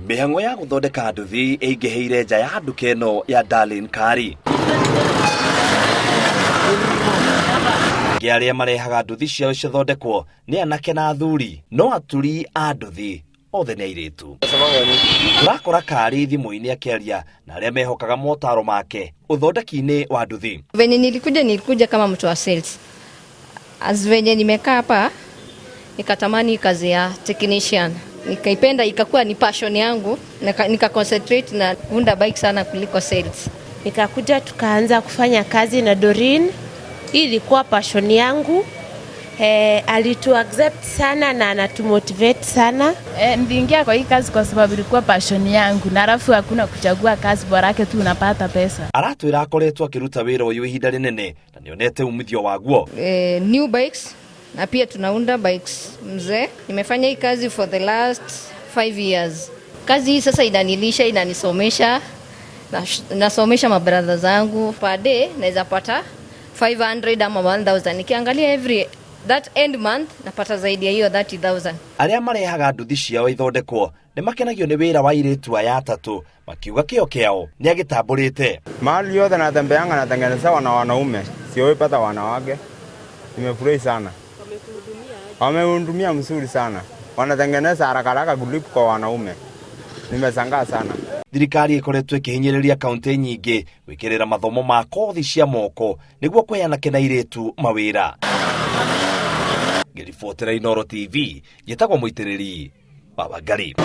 Mĩhang'o ya gũthondeka nduthi ĩingĩhĩire nja ya nduka ĩno ya Darlene Kari. Angĩ arĩa marehaga nduthi ciao cithondekwo nĩ anake na athuri, no aturi a nduthi othe nĩ airĩtu. Tũrakora Kari thimũ-inĩ akĩaria na arĩa mehokaga motaro make ũthondeki-inĩ wa nduthi. Venye nilikuja, nilikuja kama mtu wa sales. As venye nimekaa hapa, nikatamani kazi ya technician, nikaipenda, ikakuwa ni passion yangu, nika concentrate na kuunda bike sana kuliko sales. Nikakuja tukaanza kufanya kazi na Doreen. Hii ilikuwa passion yangu. Alitu accept sana na anatumotivate sana. Niliingia kwa hii kazi kwa sababu ilikuwa passion yangu, na alafu hakuna kuchagua kazi, bora yake tu unapata pesa. Aratwĩra akoretwo akĩruta wĩra ũyũ ihinda rĩnene na nĩonete umithio waguo. New bikes na pia tunaunda bikes mzee. Nimefanya hii kazi for the last 5 years. Kazi hii sasa inanilisha, inanisomesha, nasomesha mabrother zangu. Per day naweza pata 500 ama 1000. Nikiangalia every that end month, napata zaidi ya hiyo 30,000. Arĩa marehaga nduthi ciao ithondekwo nĩ makenagio nĩ wĩra wa airĩtu aya atatũ, makiuga kĩo kĩao nĩ agĩtambũrĩte. Mahali yote natembeanga natengenezewa na wanaume, siwahi pata wanawake. Nimefurahi sana, wamehudumia mzuri sana, wanatengeneza haraka haraka kuliko kwa wanaume. Nimeshangaa sana. Thirikari ĩkoretwo ĩkĩhinyĩrĩria kaunti nyingĩ gwĩkĩrĩra mathomo ma kothi cia moko nĩguo kũhe anake na airĩtu mawĩra. Ngĩribotera Inooro TV, njĩtagwo Mũitĩrĩri wa Wangari.